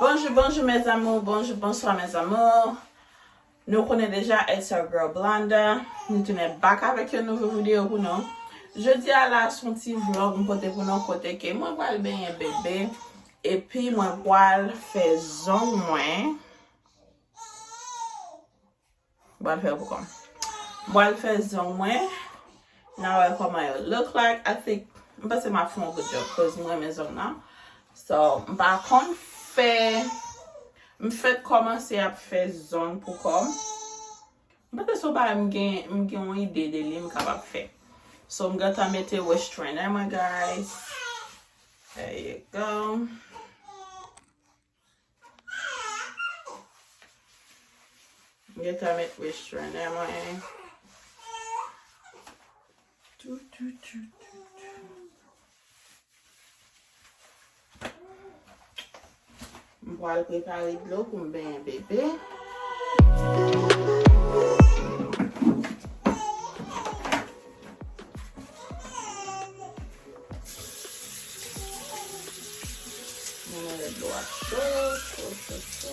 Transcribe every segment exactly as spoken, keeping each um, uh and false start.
Bonjou, bonjou mes amours, bonjou, bonswa mes amours. Nou konnen deja, it's your girl Blonda. Nou tounen back avèk yon nouvo videyo pou nou. Jodi a la, se yon ti vlog m pote pou nou kote ke mwen pral benyen bebe. Epi mwen pral fè zong mwen. Mwen pral fè pou kòm. Mwen pral fè zong mwen. N a wè kòman yo look like. I think, m panse m ap fè yon good job, cause mwen renmen zong nan. So, m pa konn fè, m fèk kòmanse ap fè zong pou kòm. M panse se yon bagay m gen, m gen yon ide de li m kapab fè. So, m gentan mete restrainer mwen, guys. There you go. M gentan met restrainer mwen. Tou, tou, tou, tou, tou. M pral prepare dlo pou m benyen bebe. Mwen wè dlo a cho, cho, cho, cho.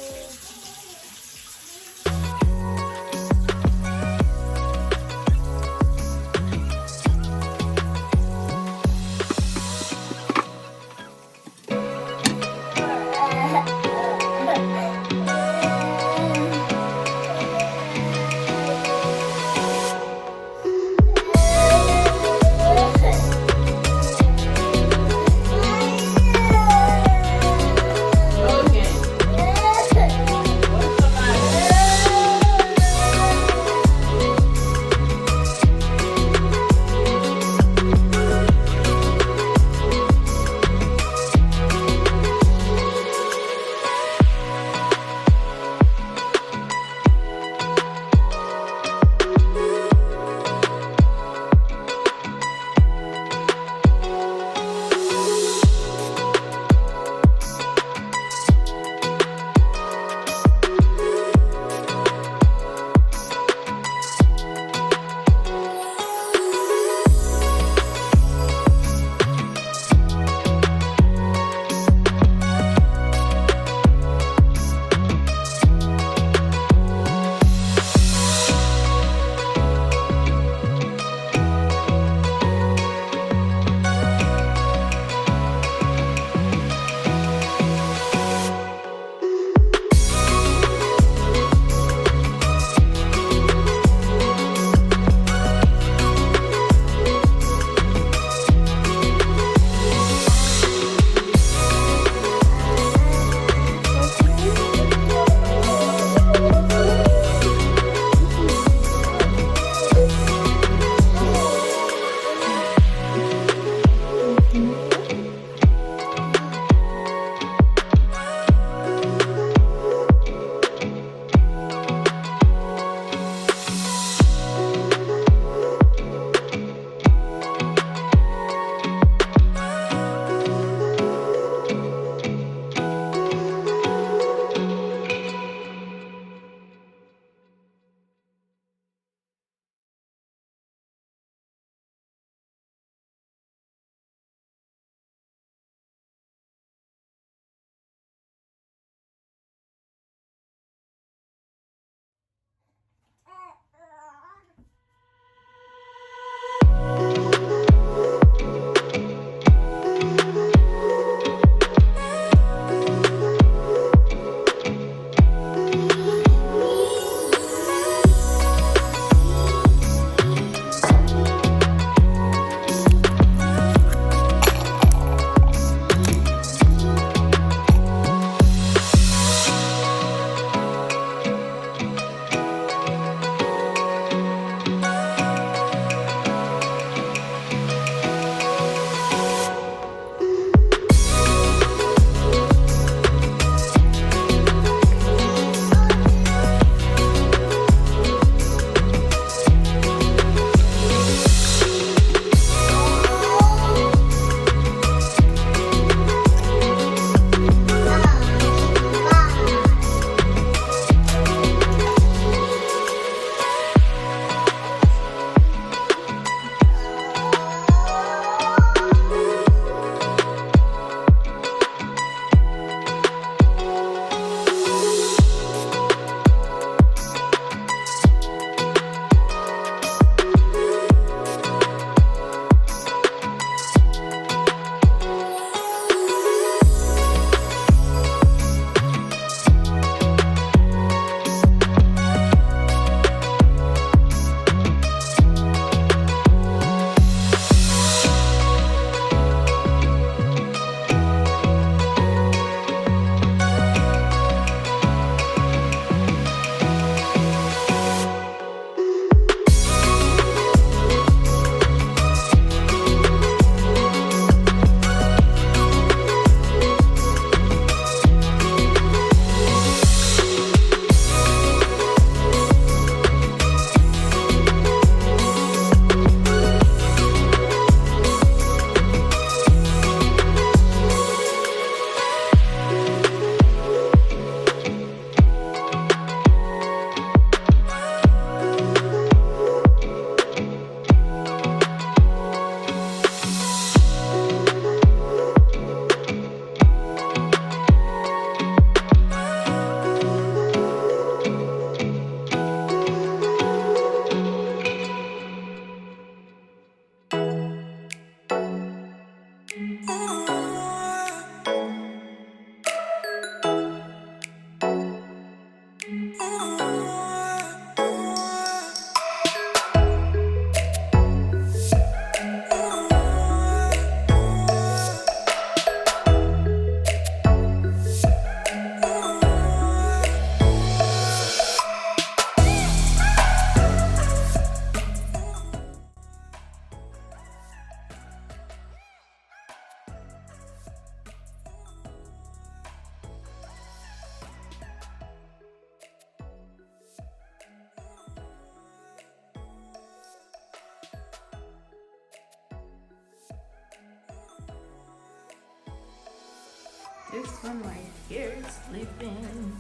This one right here is sleeping.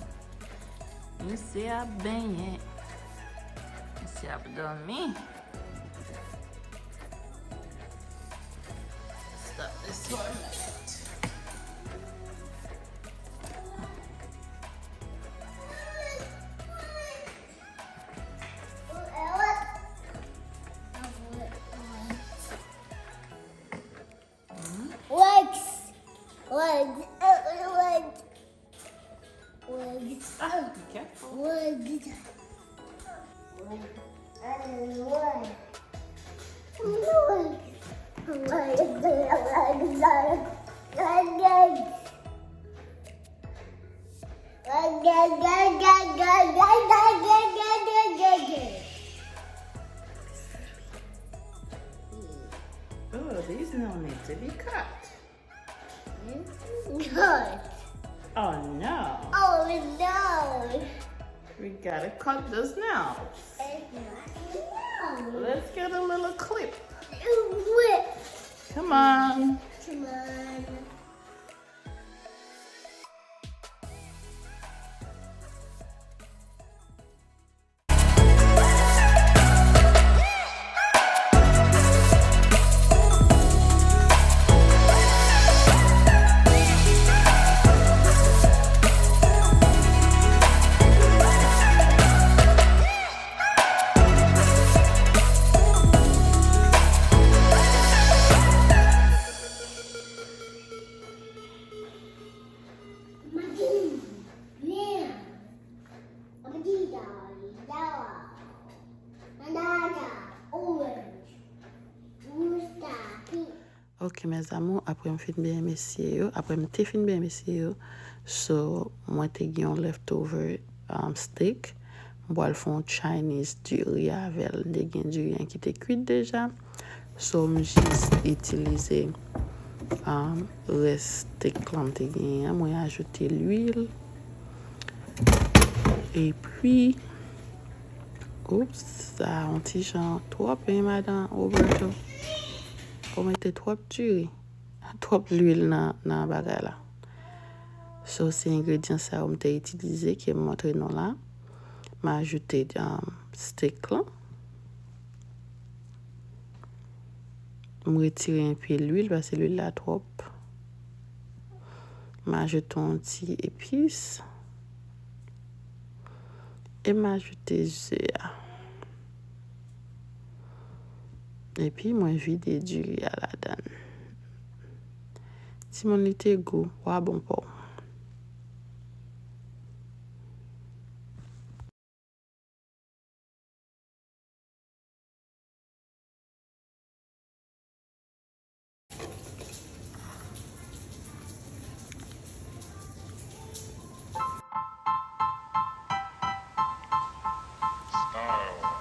Misye ap benyen. Misye ap dòmi. Stop this for a minute. Legs. Legs. Legs. Legs. Ah, be careful. Legs. Legs. Legs. Oh, these no need to be cut. Cut. Oh no. Oh no. We gotta cut those nails. It's not a nail. Let's get a little clip. Whip. Come on. Come on. Ok, mes amours, apre m fin benyen mesye yo, apre m te fin benyen mesye yo, so, mwen te gen yon leftover, um, steak. M pral fè yon Chinese diri avè l. M te gen diri an ki te kwit deja. So, m jis itilize, um, rès steak lan m te genyen an. Mwen ajoute lwil. Epi, oups, sa yon ti jan twòp, hein, madan Roberto. Ou mete twòp diri, twòp lwil nan, nan bagay la. So, se engredyan sa yo m te itilize ke m montre nou la. M ajoute, um, steak lan. M retire enpe lwil paske lwil la twòp. M ajoute yon ti epis. E m ajoute ze a. Epi mwen vide diri a ladann. Timoun, li te gou, wa bon pa w. Style.